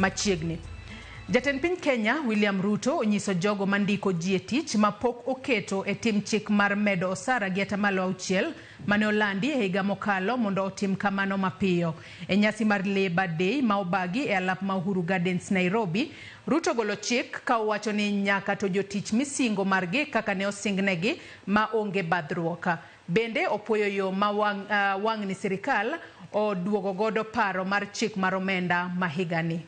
machiegni. Jatend piny Kenya William Ruto onyiso jogo mandiko ji e tich ma pok oketo e tim chik mar medo osara gi 6% mane olandi e higa mokalo mondo otim kamano mapiyo. E nyasi mar Labour Day ma obagi e alap ma Uhuru Gardens, Nairobi, Ruto ogolo chik ka owacho ni nyaka to jotich misingo margi kaka ne osingnegi ma onge badhruok. Bende opuoyo yo ma wang', wang'ni sirikal oduogo godo paro mar chik mar omenda ma higani.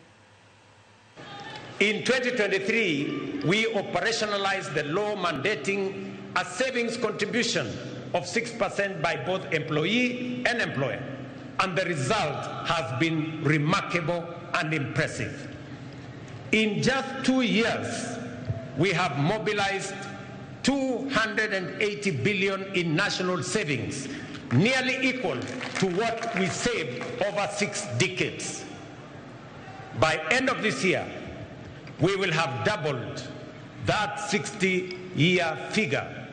In 2023, we operationalized the law mandating a savings contribution of 6% by both employee and employer, and the result has been remarkable and impressive. In just 2 years, we have mobilized 280 billion in national savings, nearly equal to what we saved over 6 decades. By end of this year, we will have doubled that 60-year figure.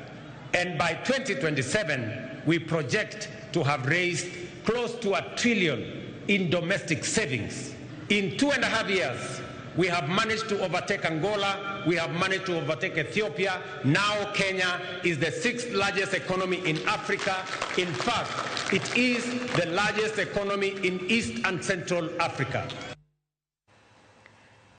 And by 2027, we project to have raised close to a trillion in domestic savings. In 2.5 years, we have managed to overtake Angola, we have managed to overtake Ethiopia. Now Kenya is the sixth largest economy in Africa. In fact, it is the largest economy in East and Central Africa.